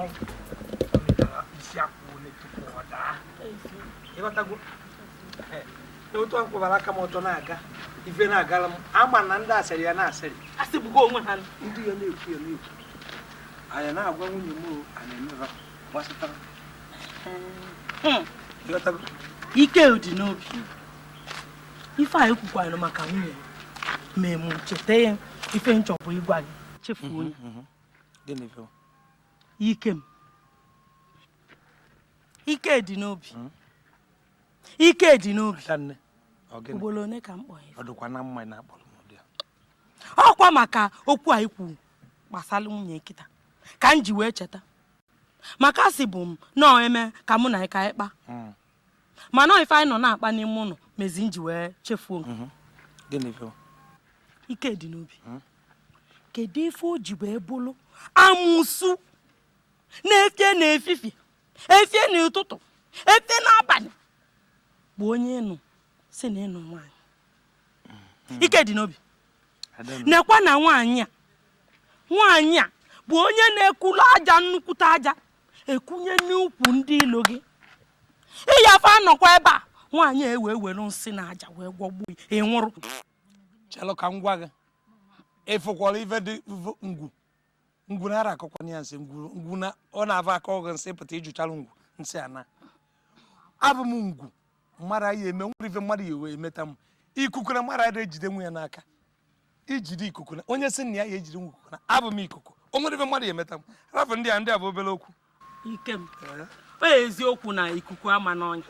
Mmọnwụ ọ mịtara isi akwụ ole tupu ọ daa. Ịghọtago? Otu a kwụbara aka m ọtọ na-aga, ife na-agara m, ama na ndị asịrị ya na-asịrị. Asịgbugo onwe ha. Ndị ya na-ekwu ya na-ekwu, anyị na-agwa nwunye m, a na-emeba gbasatara. Ịghọtago? Ike dị n'obi. Ife a ekwukwanụ maka nwunye m mee m cheta ya. Ife nchọbụ ịgwa gị, chefuo ya. Gịnị fe? Ike m, ike dị n'obi, ike dị n'obi. Adanne, ọ gịnị? Ugboro one ka m kpọ ya? Ọ dịkwa na mma na akpọrọ m ụdị a. Ọkwa maka okwu a ikwu gbasara nwunye kịta ka m ji wee cheta, maka asị bụ m nọọ eme ka mụ na ịka ịkpa, mana ife anyị nọ na-akpa n'ime ụlọ mezi m ji wee chefuo nke. Gịnị fe? Ike dị n'obi, kedu ife o ji wee bụrụ amụsụ na-efie n'efifie, efie n'ụtụtụ, efie n'abalị, bụ onye ịnụ si na ịnụ nwaanyị? Ike dị n'obi. Adanne. Nekwa na nwaanyị a, nwaanyị a bụ onye na-ekulu aja, nnukwute aja ekunye n'ukwu ndị ilo gị. Ịyafe anọkwa ebe a, nwaanyị a ewee were nsị na aja wee gwọgbuo ya, ị nwụrụ. Chelụ ka m gwa gị, ịfụkwara ife dị ngwu ngwu nara akọkwana ya nsị ngwu ngwu na ọ na-ava aka ọgụ nsị pụta ijuchara ngwu nsị ana. Abụ m ngwu mmadụ anyị eme nwere ife mmadụ ya ewe emeta m. Ikuku na mmadụ adịghị ejide nwe ya n'aka. Ijide ikuku na onye sị na ya ya ejide nwa ikuku na abụ m ikuku, o nwere ife mmadụ ya emeta m. Rapụ ndị a, ndị a bụ obere okwu. Ike m, ọ eziokwu na ikuku ama n'ọnya,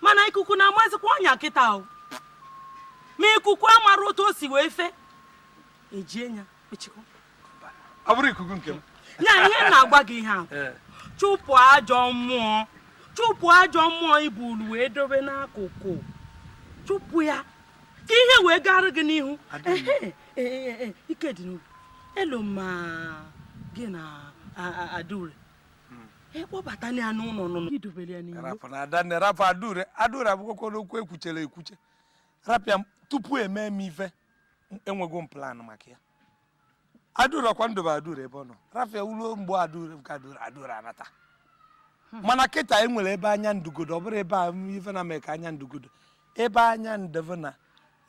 mana ikuku na-amazikwa ọnya kịta o. Ma ikuku amara otu o si wee fe ejie ya kpechikọ. Ọ bụrụ ikuku nke m. Ya ihe m na-agwa gị, ihe a, chụpụ ajọ mmụọ, chụpụ ajọ mmụọ ibulu wee dobe n'akụkụ, chụpụ ya ka ihe wee gara gị n'ihu. Ehe, ee, ee, ike dị n'obi elu ma gị na Adaure ịkpọbata ya n'ụlọ nọ idobere ya n'ihu. Rapụ na Adanne, rapụ Adaure. Adaure abụkwakwa n'okwu ekwuchere ekwuche. Rapịa m tupu eme m ife. Enwego m plan maka ya. Adaure ọkwa ndobe Adaure ebe ọ nọ. Rafịa ruo mgbe Adaure nke Adaure Adaure anata. Mana kịta e nwere ebe anya ndugodo, ọ bụrụ ebe a ife na mee ka anya ndugodo, ebe anya ndebe na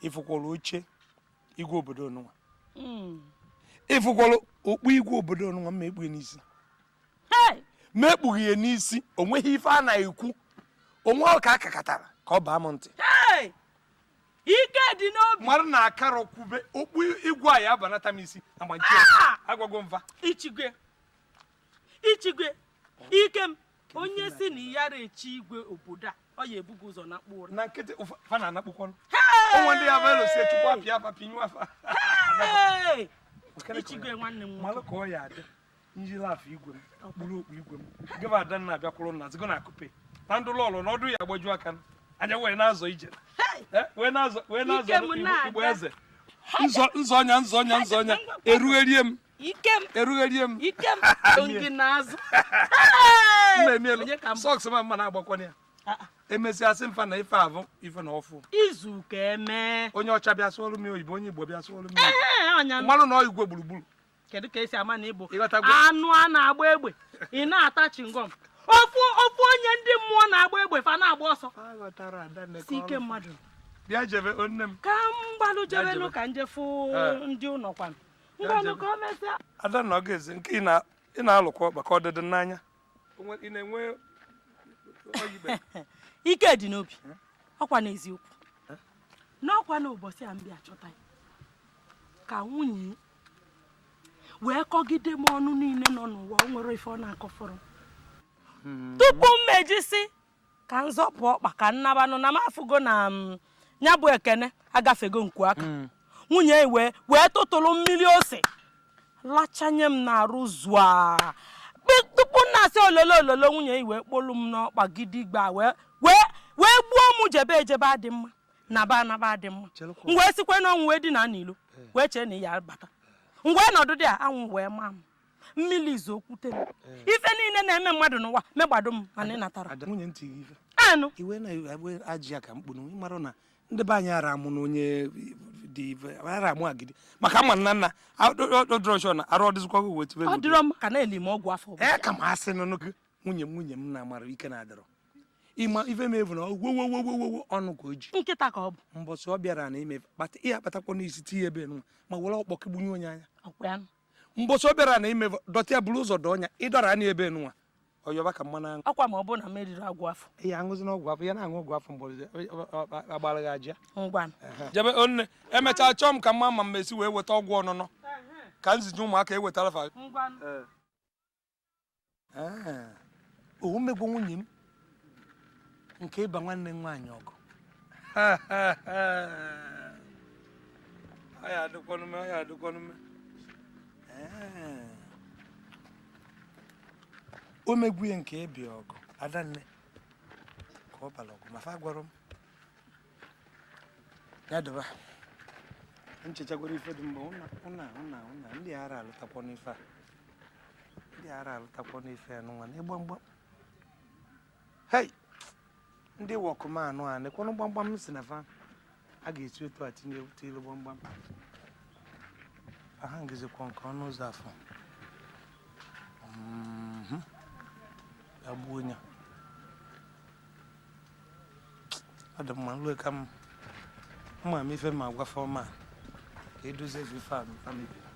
ịfụkwara oche igwe obodo onụnwa, ịfụkwara okpu igwe obodo onụnwa, ma ekpughe n'isi. Hey! Ma ekpughe ya n'isi, o nweghị ife a na-ekwu onwe ọ ka akakatara ka ọ baa m ntị. Hey! Ike dị n'obi. Mmadụ na-akarọ kwube okpu igwe a ya abanata m isi agbanchi. Agwago mfa. Ichigwe, ichigwe, ike m, onye si na yara echi igwe obodo a, ọ ya ebugo ụzọ na kpụ ụra. Na nkịtị fa na-anakpụkwanụ onwe ndị ya bụ elu sie chukwu apịa afa pinyu afa. Hey! Ichigwe, nwanne m malụ nwoke. Ka ọ ya adị njiri afọ igwe m kpụrụ okpu igwe m gịba Adanna abịakwuru nna zigo na akụpe na ndụ lọlụ na ọdụ ya agbaju aka anya wee na-azọ ije. Eh, wee na-azọ, wee na-azọ. Ike m igbo na-aga. Igbo eze nzọ nzọ ọnya nzọ ọnya nzọ ọnya erugherie m. Ike m. Erugherie m. Ike m, gị n'azụ. Mma emielu. Onye ka m? Socks ma mma na-agbakwana ya. Ah, ah. Emesịa sị mfa na ife avụ ife na ọfụ. Izu ka eme. Onye ọcha bịa sụọrụ m oyibo, onye Igbo bịa sụọrụ m Igbo. Ee, ọnya. Mmanụ na ọ igwe gburugburu. Kedu ka esi ama na ịbụ Ịghọtago? anụ a na-agba egbe, ị na-ata chingom? Ofu ofu onye ndị mmụọ na-agba egbe, fa na-agba ọsọ. Si ike mmadụ. Bịa jebe nne m. Ka m gbalụ jebelu. Jebe. Ka njefu. Ee. Ndị ụlọ kwanụ, ngwanụ. Jebe. Ka o mesịa. Adanna, ọ ga-eze nke ị na-alụkwa ọkpa ka ọ dịdị n'anya. Ị na-enwe oyibe. Ike dị n'obi, ọkwa n'eziokwu n'ọkwa n'ụbọchị a m bịa chọta ya ka nwunye wee kọgide m ọnụ niile nọ n'ụwa. O nwere ife ọ na-akọfọrọ tupu m mejisi ka m zọpụ ọkpa ka m nabanụ na m afụgo na m ya bụ Ekene agafego nku aka nwunye ya, wee tụtụrụ mmiri ose lachanye m n'arụ zụa. Tupu m na-asị ololo ololo, nwunye ya wee kpolu m n'ọkpa gidigba, wee gbuo m. Jebe ejebe adị mma, naba anaba adị mma. Chelụkwa. M wee sikwe n'ọnwụ wee dina n'ilo wee chee na ya bata. M wee nọdụ dị a, anwụ wee maa m, mmiri izokwute m, ife niile na-eme mmadụ n'ụwa megbado m, mana ị natara. Ada, nwunye ntị gị ife Anụ. iwe na-ewe ajị ya ka mkpụrụ ịmarụ na Ndị be anyị ara amụ na onye dị ife ara amụ agidi maka ama nna nna ọdụrọshọ na arụ ọdịzikwa gị wee tibe. Ọ dịrọ m ka na-eli m ọgwụ afọ. Ee, ka m asị nụnụ gị, nwunye m na amara ike na-adịrọ ịma ife m evu na wowowowowo ọnụ ka o ji. Nkịta ka ọ bụ. Mbọsị ọ bịara na ime kpata ihe akpatakwa n'isi tinye ebe nwa ma were ọkpọ kịgbunye onye anya. Ọkwa ya nụ. Mbọsị ọ bịara na ime dọta ya buru ụzọ dọọ ọnya ịdọra anya ebe nwa ọyọba ka mmanụ aṅụ. Ọkwa ma ọ bụrụ na m eriri agwụ afọ. Ihe aṅụzi n'ọgwụ afọ ya na-aṅụ ọgwụ afọ mbọsị agbara gị aja. Ngwanụ. Jebe onne, emechaa chọọ m ka mma ma mmesi wee weta ọgwụ ọnụnọ ka nzinye ụmụaka ewetara fa. Ngwanụ. Owu megwo nwunye m nke ịba nwanne m nwaanyị ọgụ. Ọ ya adịkwanụ me, ọ ya adịkwanụ me. Ee. O megwu ya nke ịbịa ọgụ adanne ka ọ bara ọgụ ma fa gwara m ya dọba nchechagwara ife dị mgbe ụna ụna ụna ụna ndị ara alụtakwa n'ife a, ndị ara alụtakwa n'ife a n'ụwa n'ịgba mgba. Hei, ndị wọkụmanụ a nekwanụ gbamgbam si na fa a ga-esi otu a tinye ilu gbamgbam aha ngizikwa nke ọnụ ụzọ afọ. Ya gbuo ya, ọ dị mma nlue ka m mma m ife ma gwa fọma ka edozie ife a fa mebiri.